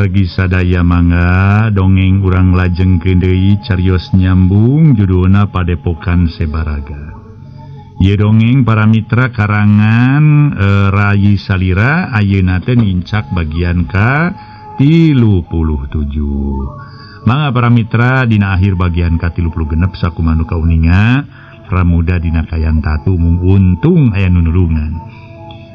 Wargi sadaya mangga dongeng urang lajengkeun deui carios nyambung judulna Padepokan Sebaraga. Ieu dongeng para mitra karangan Rayi Salira ayeuna teh nincak bagian ka 37. Mangga para mitra dina akhir bagian ka 36 sakumaha nu kauninga Pramuda dina kayan tatu mung untung aya nu nulungan.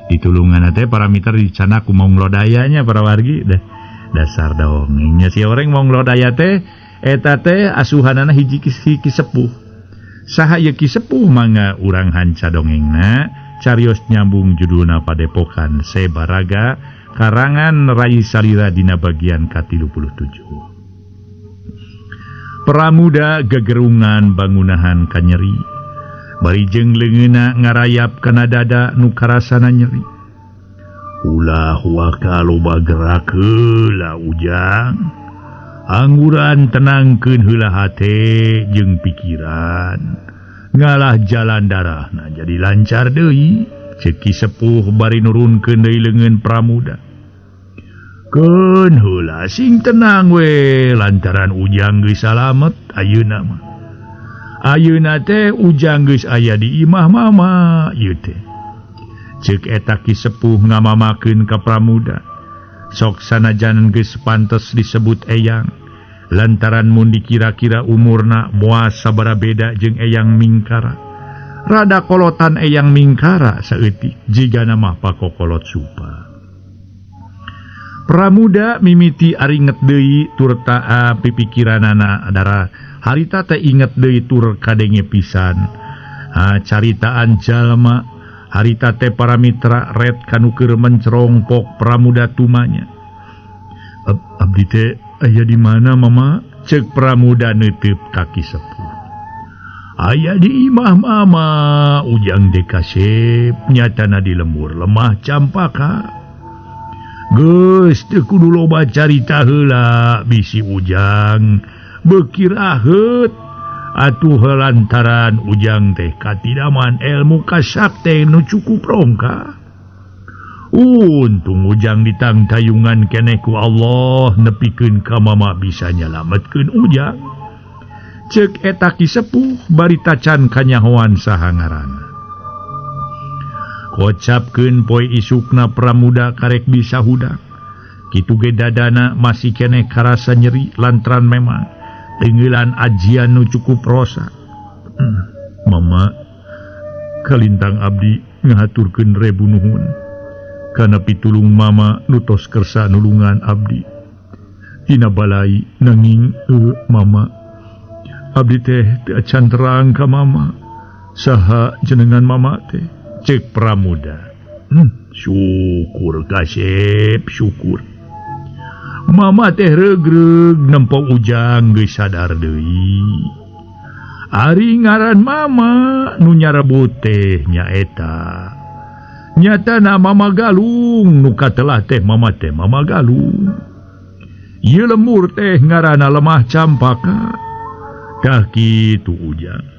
Ditulungan teh para mitra dicana ku maung lodayanya para wargi dah. Dasar dongengnya si orang maung lodaya teh eta teh asuhanana hiji ki sepuh. Saha ieu ki sepuh mangga urang hanca dongengna carios nyambung judulna Padepokan Sebaraga karangan Rayi Salira dina bagian ka-37. Pramuda gegerungan bangunahan kanyeri bari jeung leungeunna ngarayap kana dada nu karasana nyeri. Ulah waka loba gerak heula ujang. Angguran tenangkeun heula hate jeung pikiran. Ngalah jalan darahna jadi lancar deui. Ceuk Ki Sepuh bari nurunkeun deui leungeun Pramuda. Keun heula sing tenang we lantaran ujang geus salamet ayeuna mah. Ayeuna teh ujang geus aya di imah mama ieu teh. Ceuk eta Ki Sepuh ngamamakeun ka Pramuda. Sok sanajan geus pantes disebut eyang lantaran mun dikira-kira umurna moal sabaraha beda jeung Eyang Mingkara. Rada kolotan Eyang Mingkara saeutik jigana mah pakokolot supa. Pramuda mimiti aringet deui tur taa pipikiranana darah harita teh inget deui tur kadenge pisan. Caritaan jalma harita teh para mitra red kanu keur mencerongpok Pramuda tumanya. Abdi teh aya di mana mama? Ceuk Pramuda neuteub ka Ki Sepuh. Aya di imah mama ujang teh kasep nyatana di lembur lemah campaka. Geus teu kudu loba carita heula bisi ujang beuki raheut. Atuh lantaran ujang teh katidaman ilmu kasakte nu cukup rongka. Untung ujang ditangtayungan keneh ku Allah nepikeun ka mama bisa nyalametkeun ujang. Ceuk eta Ki Sepuh bari tacan kanyahoan saha ngaranna. Kocapkeun poe isukna Pramuda karek bisa hudang. Kitu ge dadana masih keneh karasa nyeri lantaran memang tenggelan ajian nu cukup rosa. Mama kalintang abdi ngahaturkeun rebu nuhun kana pitulung mama nu tos kersa nulungan abdi. Tina balai nanging mama abdi teh teu acan terang ka mama saha jenengan mama teh. Ceuk Pramuda. Syukur kasep syukur. Mama teh regreg nempo ujang geus sadar deui. Ari ngaran mama nu nyarebut teh nyaeta. Nyatana Mama Galung nu katelah teh Mama Galung. Ieu lemur teh ngaranna lemah campaka. Tah kitu ujang.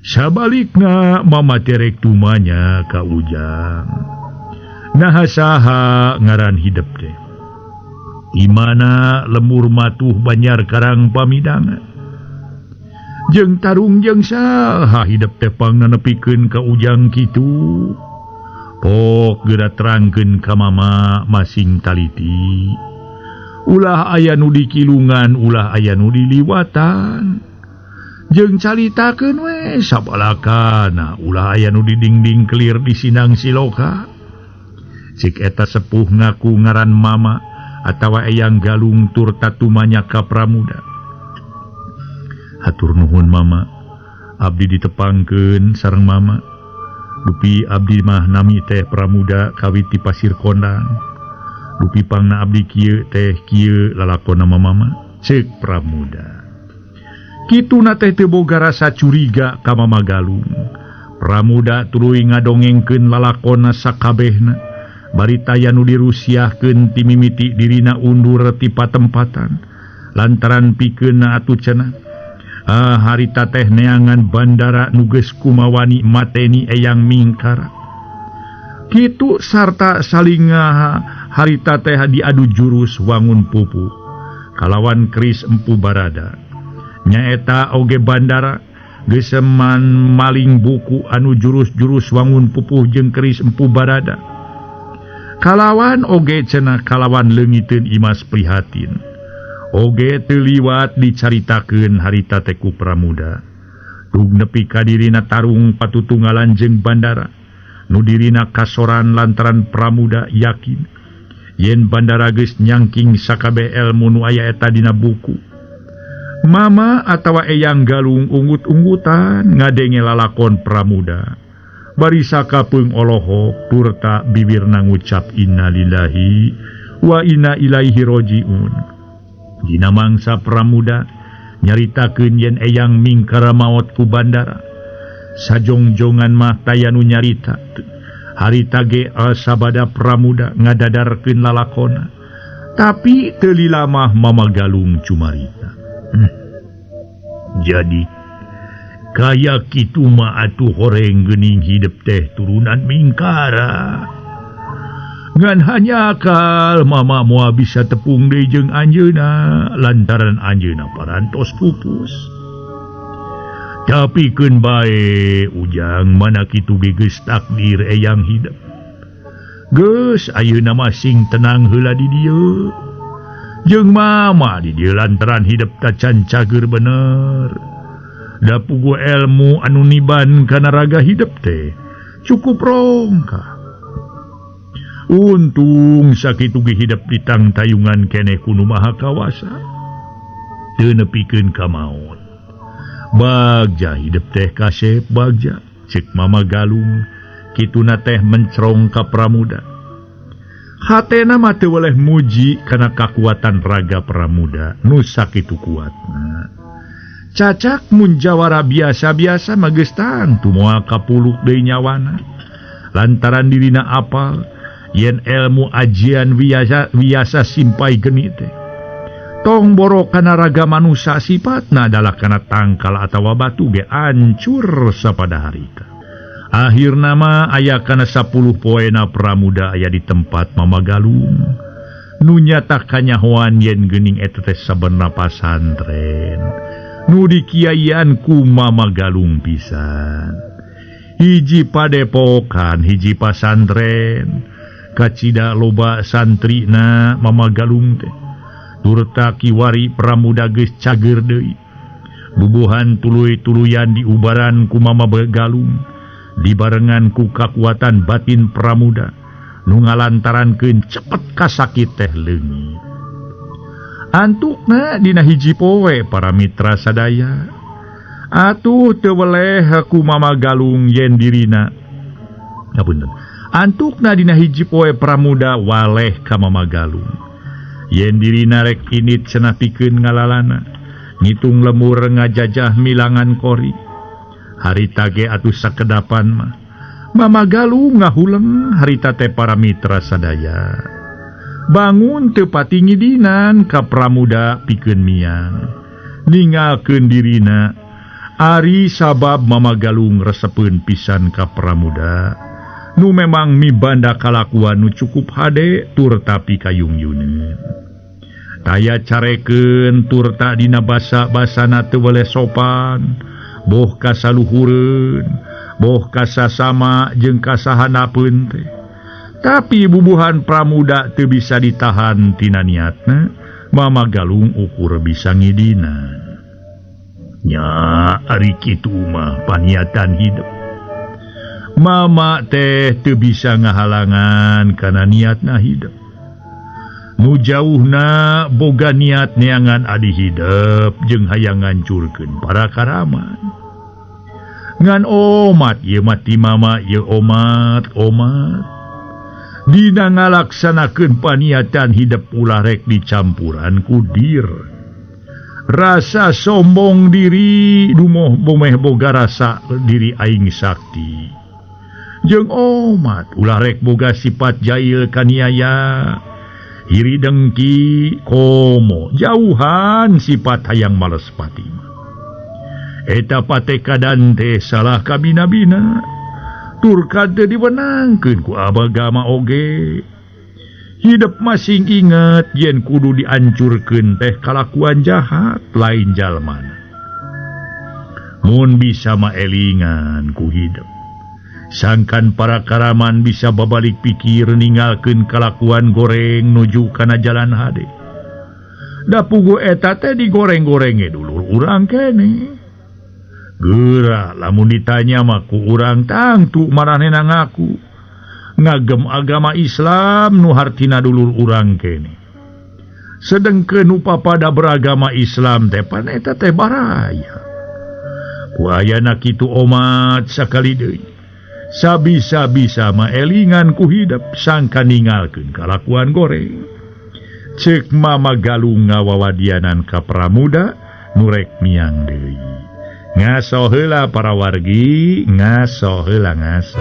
Sabalikna mama teh rek tumanya ka ujang. Naha saha ngaran hidep teh. Di mana lemur matuh Banjar Karang Pamidangan. Jeung tarung jeung saha hidep teh pangna nepikeun ka ujang kitu. Pok geura terangkeun ka mama masing taliti. Ulah aya nu dikilungan, ulah aya nu diliwatan. Jeung caritakeun we sabalakana, ulah aya nu didingding kelir di sindang siloka. Cik eta sepuh ngaku ngaran mama atawa Eyang Galung tur tatumanya ka Pramuda. Hatur nuhun mama, abdi ditepangkeun sareng mama. Dupi abdi mah nami teh Pramuda kawit ti Pasir Kondang. Dupi pangna abdi kieu teh kieu lalakonna mama. Ceuk Pramuda. Kituna teh teu boga rasa curiga ka Mama Galung. Pramuda tuluy ngadongengkeun lalakonna sakabehna. Bari taya nu dirusiahkeun ti mimiti dirina undur ti patempatan. Lantaran pikeunna atuh cenah. Harita teh neangan bandara nu geus kumawani mateni Eyang Mingkara. Kitu sarta saling Harita teh diadu jurus wangun pupuh kalawan keris Empu Barada. Nyaeta oge Bandara geseman maling buku anu jurus-jurus wangun pupuh jeung keris Empu Barada. Kalawan oge cenah kalawan leungiteun Imas Prihatin. Oge teu liwat dicaritakeun harita teh ku Pramuda. Tug nepi ka dirina tarung patutunggalan jeung Bandara. Nu dirina kasoran lantaran Pramuda yakin yen Bandara geus nyangking sakabeh elmu nu aya eta dina buku. Mama atawa Eyang Galung unggut-unggutan ngadenge lalakon Pramuda. Bari sakapeung olohok turta bibirna ngucap innalillahi wa inna ilaihi rajiun. Dina mangsa Pramuda nyaritakeun yen Eyang mingkara maot ku Bandara. Sajongjongan mah taya nu nyarita. Harita ge sabada Pramuda ngadadarkeun lalakona. Tapi teu lila mah Mama Galung cumarita. Jadi kaya kitu mah atuh horeng geuning hidep teh turunan mingkara. Ngan hanya akal mama moal bisa tepung deui jeung anjeunna lantaran anjeunna parantos pupus. Tapi keun bae ujang mana kitu ge geus takdir Eyang hidep. Geus ayeuna mah sing tenang heula di dieu. Jeung mama di dieu lantaran hidep tacan cager bener. Da puguh elmu anu niban kana raga hidep teh cukup rongkah. Untung sakitu ge hidep ditangtayungan keneh ku Nu Maha Kawasa. Teu nepikeun ka maot. Bagja hidep teh kasep bagja, cek Mama Galung kituna teh mencrong ka Pramuda. Hatena mah teu weleh muji kana kakuatan raga Pramuda nu sakitu kuatna. Cacak mun jawara biasa-biasa mah geus tangtu moal kapuluk deui nyawana. Lantaran dirina apal yen elmu ajian wiasa, wiasa simpai geni teh. Tong boro kana raga manusa sifatna adalah kana tangkal atawa batu ge ancur sapada harita. Akhirna mah aya kana 10 poena Pramuda aya di tempat Mama Galung. Nu nyata kanyahoan yen geuning eta teh sabenerna pasantren. Nu dikiaian ku Mama Galung pisan. Hiji padepokan, hiji pasantren. Kacida loba santrina Mama Galung teh. Turta kiwari Pramuda geus cager deui. Bubuhan tuluy-tuluyan diubaran ku Mama Galung. Dibarengan ku kakuatan batin Pramuda nu ngalantarankeun cepet kasakit teh leungit. Antukna dina hiji poe para mitra sadaya. Atuh teu weleh ku Mama Galung yen dirina. Ngapunten. Antukna dina hiji poe Pramuda waleh ka Mama Galung. Yen dirina rek init cenah pikeun ngalalana, ngitung lemur ngajajah milangan kori. Harita ge atuh sakedapan mah Mama Galung ngahuleng harita teh para mitra sadaya. Bangun teu pati ngidinan ka Pramuda pikeun miang. Ningalkeun dirina ari sabab Mama Galung resepeun pisan ka Pramuda. Nu memang mibanda kalakuan nu cukup hade tur tapi kayungyuneun. Taya carekeun turta dina basa-basana teu weleh sopan. Boh kasaluhureun, boh kasasama jeung kasahanapeun teh. Tapi bubuhan Pramuda teu bisa ditahan tina niatna, Mama Galung ukur bisa ngidinan. Nya ari kitu mah paniatan hidep. Mama teh teu bisa ngahalangan kana niatna hidep. Nu jauhna boga niat neangan adi hidep jeung hayang ngancurkeun para karaman. Ngan omat ieu mah ti mama ieu omat omat. Dina ngalaksanakeun paniatan hidep ulah rek dicampuran ku dir. Rasa sombong diri dumoh bomeh boga rasa diri aing sakti. Jeung omat ulah rek boga sifat jail kaniaya. Iri dengki komo jauhan sifat hayang males pati. Eta patekadan teh salah kabina-bina. Tur kade diwenangkeun ku agama oge. Hidup masing inget yen kudu diancurkeun teh kalakuan jahat lain jalmana. Mun bisa mah elingan ku hidup. Sangkan para karaman bisa babalik pikir ninggalkeun kalakuan goreng nuju kana jalan hade. Da pugu eta teh digoreng-gorenge dulur urang keneh. Geura lamun ditanya mah ku urang tangtu maranehna ngaku. Ngagem agama Islam nu hartina dulur urang keneh. Sedengkeun nu papada beragama Islam teh pan eta teh baraya. Ku ayana kitu omat sakali deui. Sabisa-bisa mah elingan ku hidep sangka ninggalkeun kalakuan goreng. Ceuk Mama Galung ngawawadianan ka Pramuda nu rek miang deui. Ngaso heula para wargi, ngaso heula ngaso.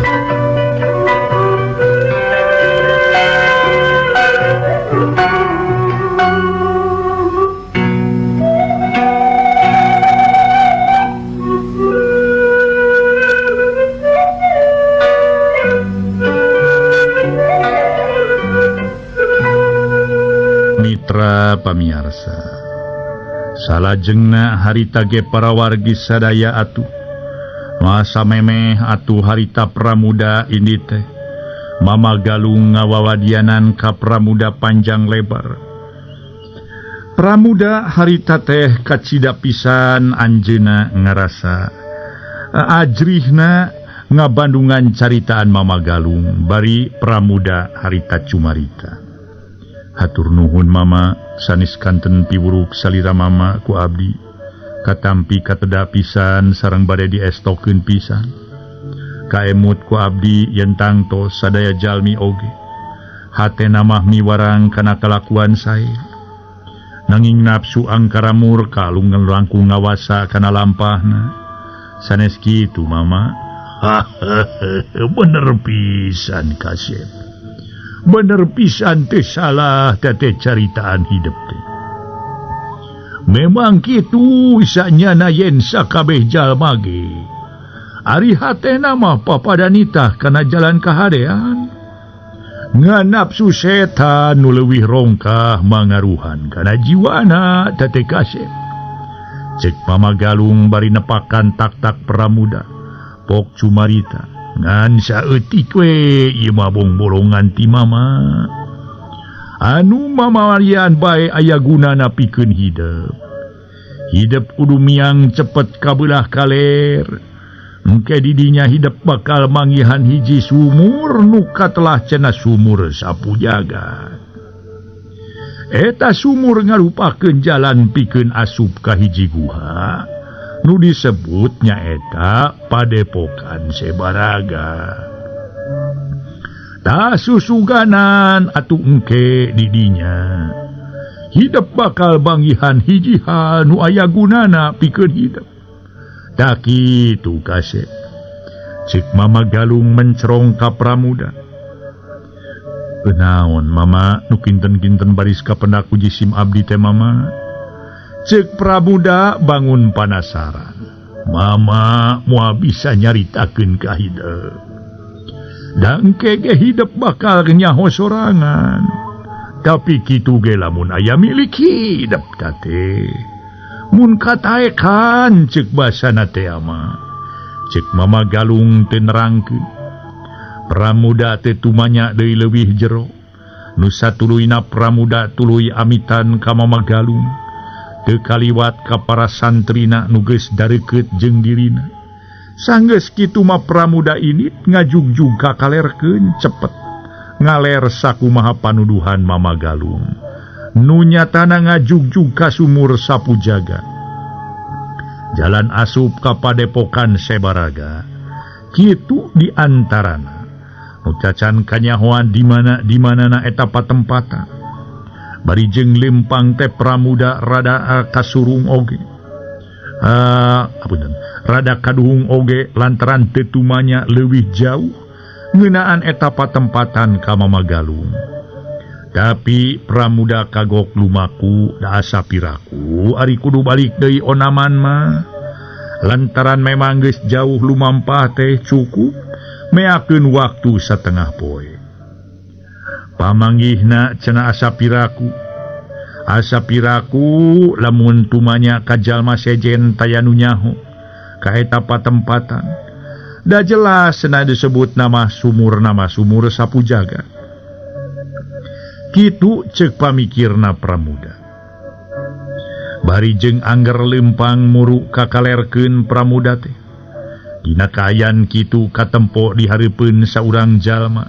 Mitra pamiarsa, salajengna harita ge para wargi sadaya atuh masa memeh atuh harita Pramuda ini teh Mama Galung ngawawadianan ka Pramuda panjang lebar. Pramuda harita teh kacida pisan anjeuna ngarasa ajrihna ngabandungan caritaan Mama Galung bari Pramuda harita cumarita. Hatur nuhun Mama, sanes kanten piwuruk salira Mama ku abdi. Katampi kateda pisan sareng bade diestokeun pisan. Kaemut ku abdi yen tangtos sadaya jalmi oge. Hatena mah miwarang kana kalakuan sae. Nanging nafsu angkara murka lungan langkung ngawasa kana lampahna. Sanes kitu Mama. Bener pisan kasep. Bener pisan teh salah teh caritaan hidup teh. Memang kitu sanyana yen sakabeh jalma ge. Ari hatena mah papada nitah kana jalan kahadean. Ngan nafsu setan nu leuwih rongkah mangaruhan kana jiwana teh kasep. Cek Mama Galung bari nepakan tak-tak Pramuda. Pok cumarita. Ngan saeutik we ieu mah bongbolongan ti Mama. Anu mamarian bae aya gunana pikeun hidep. Hidep kudu miang cepet kabelah kaler. Engke didinya hidep bakal manggihan hiji sumur nu katelah cenah sumur sapu jagat. Eta sumur ngarupakeun jalan pikeun asup ka hiji guha. Nu disebut nyaeta Padepokan Sebaraga. Ta susuganan atuh engke didinya. Hidep bakal banggihan hiji hal nu aya gunana pikeun hidep. Ta kitu kasep. Cek Mama Galung mencerong ka Pramuda. Kenaon Mama nu kinten-kinten baris kapendak ku jisim abdi teh Mama? Cek Pramuda bangun panasaran. Mama moal bisa nyaritakeun ka hidep. Da engke ge hidep bakal nyaho sorangan. Tapi kitu ge lamun aya milik hidep teh. Mun kataekan cek basana teh ama. Cek Mama Galung teu nerangkeun. Pramuda teh tumanya deui leuwih jero. Nu satuluyna Pramuda tuluy amitan ka Mama Galung. Teu kaliwat ka para santrina nu geus dareukeut jeung dirina. Sanggeus kitu mah Pramuda ini ngajugjug ka kalerkeun cepet. Ngaler sakumaha panuduhan Mama Galung. Nu nyatana ngajugjug ka sumur sapu jagat. Jalan asup ka Padepokan Sebaraga. Kitu di antarana. Nu cacan kanyahoan di mana di manana eta patempatan. Bari jeung lempang teh Pramuda rada kasurung oge. Rada kaduhung oge lantaran teu tumanya leuwih jauh ngeunaan eta patempatan ka Mama Galung. Tapi Pramuda kagok lumaku da asa piraku ari kudu balik deui onaman mah. Lantaran memang geus jauh lumampah teh cukup meakeun waktu satengah poe. Pamanggihna cenah asa piraku. Asa piraku lamun tumanya ka jalma sejen taya nu nyaho ka eta patempatan. Da jelas cenah disebut nama sumur sapu jagat. Kitu ceuk pamikirna Pramuda. Bari jeung angger lempang muru kakalerkeun Pramuda teh. Dina kaayaan kitu katempo di hareupeun saurang jalma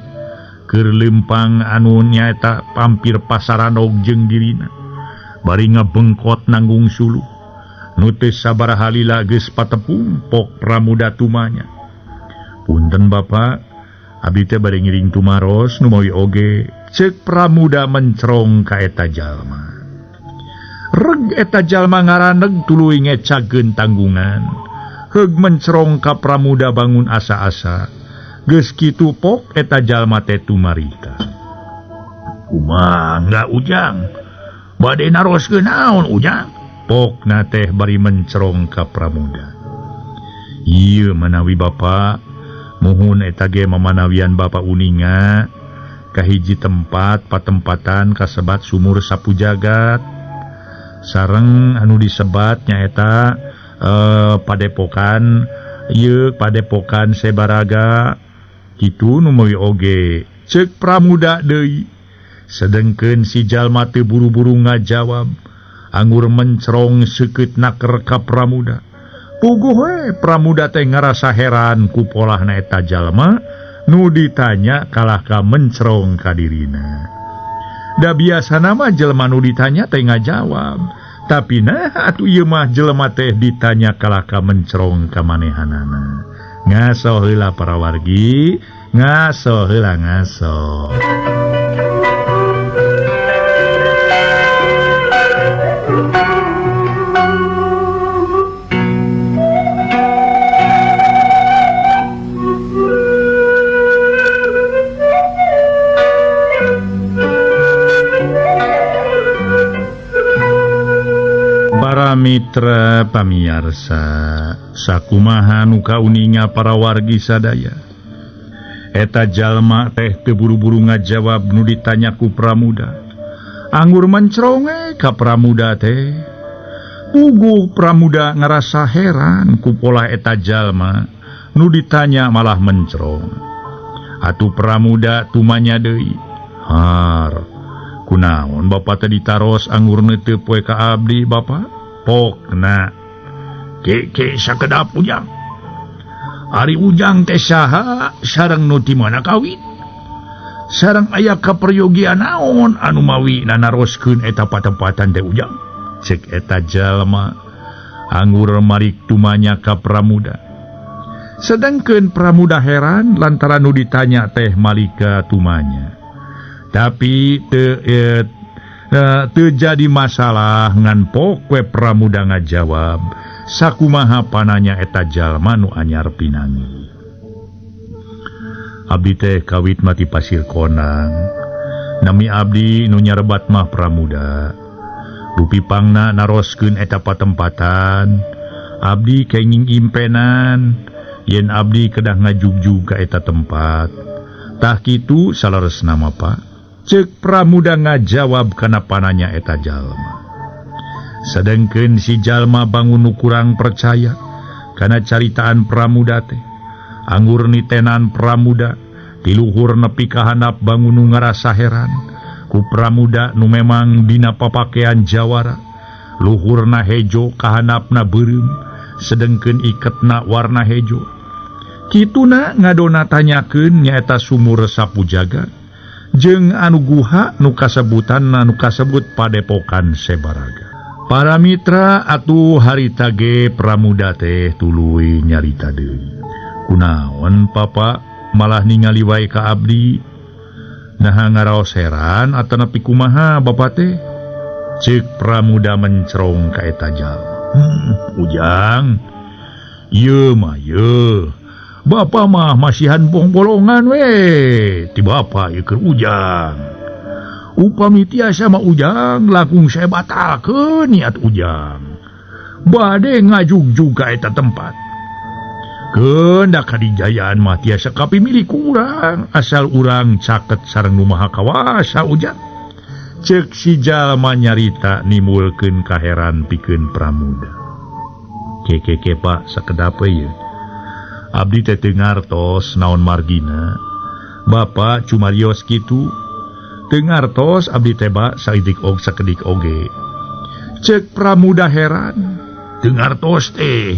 keur lempang anu nyaeta pampir pasaranog jeung dirina. Bari ngabengkot nanggung suluh. Nu teu sabaraha lila geus patepung pok Pramuda tumanya. Punten Bapak, abdi teh bade ngiring tumaros nu mawi oge. Ceuk Pramuda mencerong ka eta jalma. Reg eta jalma ngaraneg tuluy ngecageun tanggungan. Heug mencerong ka Pramuda bangun asa-asa. Geus kitu pok eta jalma teh tumarita. Kumaha enggak Ujang? Bade naroskeun naon Ujang? Pokna teh bari mencerong ka Pramuda. Ieu manawi Bapak, muhun eta ge mamanawian Bapak uninga ka hiji tempat patempatan kasebat sumur sapu jagat. Sareng anu disebat nyaeta padepokan ieu padepokan Sebaraga kitu nu meui oge. Ceuk Pramuda deui. Sedengkeun si jalma teu buru-buru ngajawab. Anggur mencerong seukeut naker ka Pramuda. Puguh we Pramuda teh ngarasa heran ku polahna eta jalma nu ditanya kalah ka mencerong ka dirina. Da biasana mah jelema nu ditanya teh ngajawab. Tapi nah atuh ieu mah jelema teh ditanya kalah ka mencerong ka manehanana. Ngaso heula para wargi, ngaso heula ngaso. Para mitra pamiarsa, sakumaha nu kauninga para wargi sadaya. Eta jalma teh teu buru-buru ngajawab nu ditanya ku Pramuda. Anggur menceronge ka Pramuda teh. Puguh Pramuda ngarasa heran ku pola eta jalma nu ditanya malah mencerong. Atuh Pramuda tumanya deui. Har, kunaon Bapak teh ditaros anggur teu poe ka abdi Bapak? Pokna. Ke sakedap Ujang. Ari Ujang teh saha sareng nu ti mana kawit? Sareng aya kaperyogian naon anu mawi nanaroskeun eta patempatan teh Ujang? Cek eta jalma anggur marik tumanya ka Pramuda. Sedangkeun Pramuda heran lantaran nu ditanya teh malika tumanya. Tapi teu jadi masalah ngan pok we Pramuda ngajawab sakumaha pananya eta jalma nu anyar pinangi. Abdi teh kawit mati Pasir Konang. Nami abdi nu nyarebat mah Pramuda. Dupi pangna naroskeun eta patempatan. Abdi kenging impenan yen abdi kedah ngajugjug ka eta tempat. Tah kitu saleresna mah Pak. Ceuk Pramuda ngajawab kana pananya eta jalma. Sedengkeun si jalma bangun nu kurang percaya kana caritaan Pramuda teh. Anggur nitenan Pramuda tiluhur nepi ka handap bangun nu ngarasa heran ku Pramuda nu memang dina papakean jawara. Luhurna hejo kahandapna beureum sedengkeun iketna warna hejo. Kituna ngadona tanyakeun nyaeta sumur sapu jagat jeung anu guha nu kasebutan nu kasebut padepokan Sebaraga. Para mitra atuh harita ge Pramuda teh tuluy nyarita deui. Kunaon Papa malah ningali wae ka abdi? Naha ngaraos heran atanapi kumaha Bapa teh? Ceuk Pramuda mencerong ka eta jalma. Ujang, ieu mah ye. Bapa mah masihan bong-bolongan we. Ti bapa ieu keur Ujang. Upami tiasa mah Ujang langkung saya batalkeun niat Ujang. Bade ngajugjug ka eta tempat. Keun da kadijayaan mah tiasa kapimilih ku urang asal urang caket sareng nu Maha Kawasa Ujang. Ceuk si jalma nyarita nimbulkeun kaheran pikeun Pramuda. Kekeke Pak sakedap ieu. Abdi teh teu ngartos naon margina. Bapak cumarios kitu. Teu ngartos abdi teh ba saeutik og sakedik oge. Ceuk Pramuda heran. Teu ngartos teh.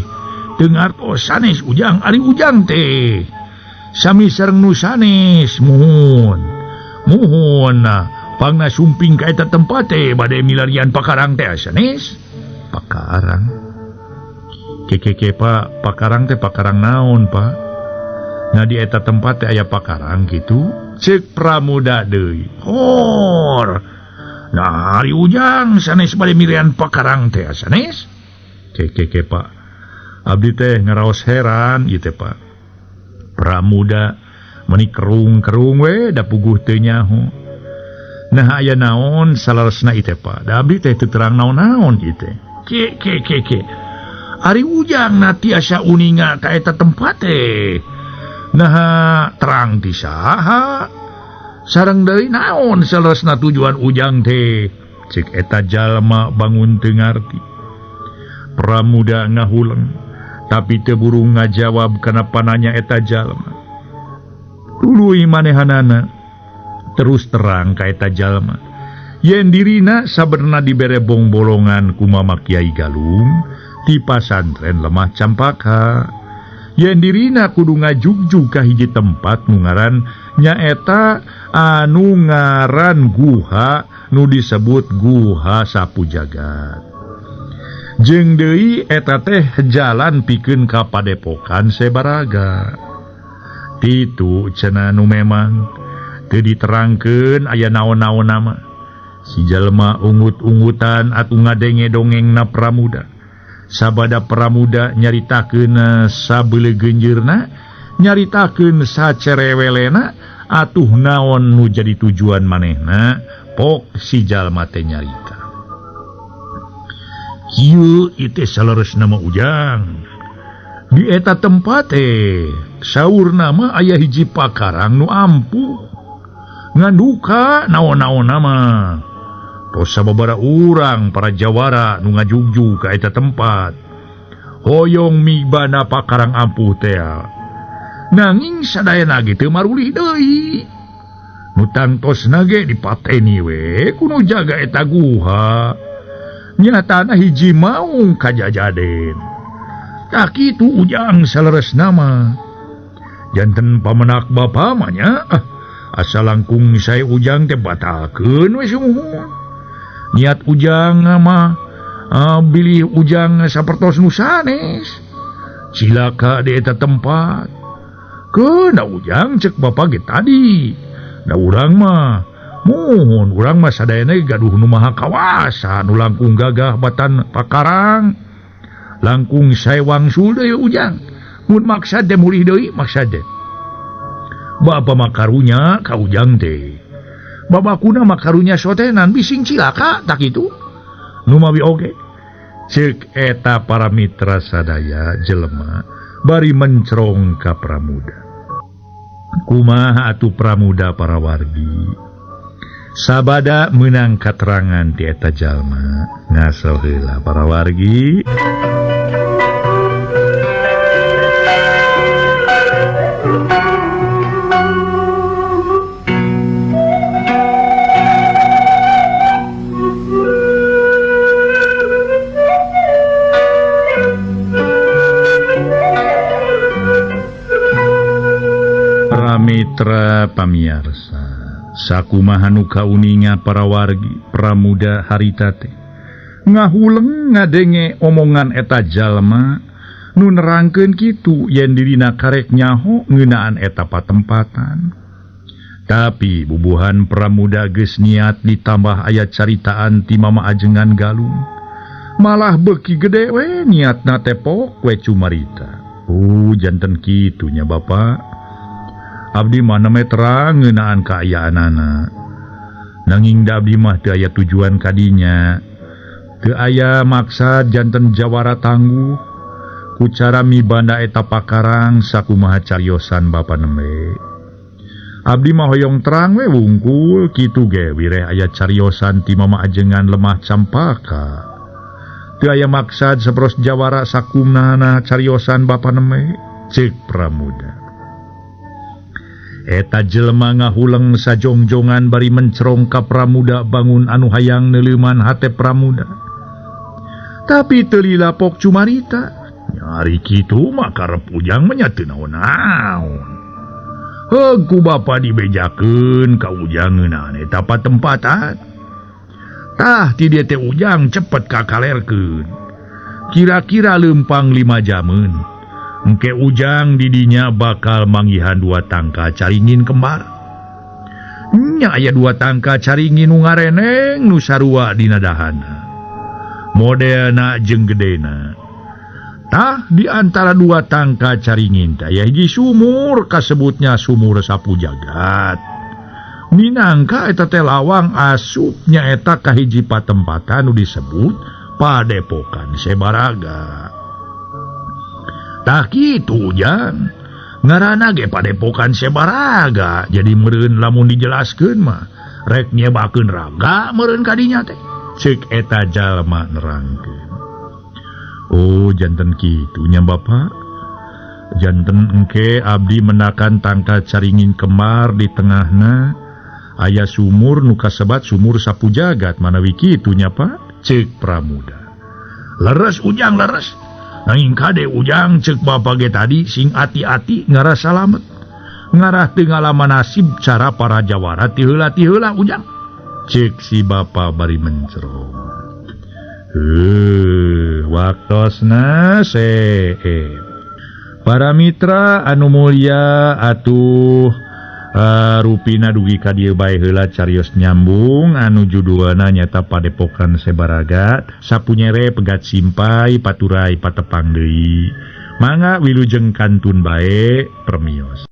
Teu ngartos sanes Ujang ari Ujang teh. Sami sareng nu sanes muhun. Muhun pangna sumping ka eta tempat teh bade milarian pakarang teh sanes. Pakarang. Kekeke Pak, pakarang teh pakarang naon Pak? Nah di eta tempat teh aya pakarang gitu. Ceuk Pramuda deui. Hor. Nah ari Ujang sanes bade milian pakarang teh sanes. Kekeke Pak. Abdi teh ngaraos heran ieu teh Pak. Pramuda meuni kerung-kerung we da puguh teu nyaho. Nah aya naon saleresna ieu teh Pak. Da abdi teh teu terang naon-naon ieu teh. Ke ke ke ke. Ari Ujang na tiasa uninga ka eta tempat teh. Nah terang ti saha? Sareng deui naon saleresna tujuan Ujang teh? Cek eta jalma bangun teu ngarti. Pramuda ngahuleng tapi teu buru ngajawab kana pananya eta jalma. Tuluy manehanana terus terang ka eta jalma. Yen dirina sabenerna dibere bongbolongan ku Mama Kiai Galung di pasantren Lemah Campaka. Yen dirina kudu ngajugjug ka hiji tempat nu ngaran nyaeta anu ngaran guha nu disebut Guha Sapu Jagat. Jeung deui eta teh jalan pikeun ka Padepokan Sebaraga. Titu cenah nu memang teu diterangkeun aya naon-naon nama. Si jalma ungut-ungutan atuh ngadenge dongengna Pramuda. Sabada Pramuda nyaritakeun sabeulegenjeurna, nyaritakeun sacerewelena, atuh naon nu jadi tujuan manehna, pok si jalma teh nyarita. Kieu ieu teh saleresna mah Ujang. Di eta tempat teh saurna mah aya hiji pakarang nu ampuh. Nganduka naon-naon mah. Tos sababaraha urang para jawara nu ngajugjug ka eta tempat. Hoyong mibana pakarang ampuh teh. Nanging sadayana ge teu marulih deui. Nu tangtosna ge dipateni we ku nu jaga eta guha. Nyatana hiji maung kajajaden. Tah kitu Ujang saleresna mah. Janten pamenak bapa mah nya, asa langkung sae Ujang teh batalkeun we sumuhun. Niat Ujang mah bilih Ujang sapertos nu sanes. Cilaka di eta tempat. Keun da Ujang cek bapa ge tadi. Da urang mah muhun urang mah sadayana ge gaduh nu Maha Kawasa nu langkung gagah batan pakarang. Langkung sae wangsul deui Ujang. Mun maksad teh mulih deui maksad teh. Bapa mah karunya ka Ujang teh. Babakuna mah karunya sotenan bising cilaka tak kitu. Nu mawi oge. Ceuk eta para mitra sadaya jelema bari mencrong ka Pramuda. Kumaha atuh Pramuda para wargi? Sabada meunang katerangan ti eta jalma. Ngasal heula para wargi. Mitra pamiarsa, sakumaha nu kauninga para wargi Pramuda harita teh ngahuleng ngadenge omongan eta jalma nu nerangkeun kitu yen dirina karek nyaho ngeunaan eta patempatan. Tapi bubuhan Pramuda geus niat ditambah aya caritaan ti Mama Ajengan Galung. Malah beuki gede we niatna teh pok we cumarita. Janten kitu nya Bapak. Abdi mah neme terang ngeunaan kaayaanana. Nanging da abdi mah teu aya tujuan kadinya. Teu aya maksad janten jawara tangguh. Ku cara mibanda eta pakarang sakumaha cariosan bapa nembe. Abdi mah hoyong terang we wungkul kitu ge wireh aya cariosan ti mama ajengan lemah campaka. Teu aya maksad saperos jawara sakumna cariosan bapa nembe ceuk Pramuda. Eta jelema ngahuleng sajongjongan bari mencerong ka Pramuda bangun anu hayang neuleuman hate Pramuda. Tapi teu lila pok cumarita. Nyari kitu mah karep Ujang mah nya teu naon-naon. Heug ku bapa dibejakeun ka Ujang ngeunaan eta patempatan. Tah ti dieu teh Ujang cepet kakalerkeun. Kira-kira leumpang 5 jameun. Engke Ujang didinya bakal manggihan 2 tangka caringin kembar. Nya aya 2 tangka caringin nu ngareneng nu sarua dina dahana. Modelna jeung gedena. Tah di antara 2 tangka caringin teh aya hiji sumur kasebutnya sumur sapu jagat. Minangka eta teh lawang asupnya eta ka hiji patempatan nu disebut Padepokan Sebaraga. Tah kitu Ujang. Ngaranna ge Padepokan Sebaraga. Jadi meureun lamun dijelaskeun mah rek nyebakeun raga meureun ka dinya teh. Ceuk eta jalma nerangkeun. Oh janten kitu nya Bapak. Janten engke abdi menakan tangka caringin kemar di tengahna aya sumur nu kasebat sumur sapu jagat manawi kitu nya Pak. Ceuk Pramuda. Leres Ujang leres. Nanging kade Ujang ceuk bapa ge tadi sing ati-ati ngarah salamet. Ngarah teu ngalaman nasib cara para jawara ti heula-ti heula Ujang. Ceuk si bapa bari mencerong. Waktosna seep. Para mitra anu mulia atuh rupina dugi ka dieu bae heula carios nyambung anu judulna nyata Padepokan Sebaraga sapunyere pegat simpai paturai patepang deui. Mangga wilujeng kantun bae permios.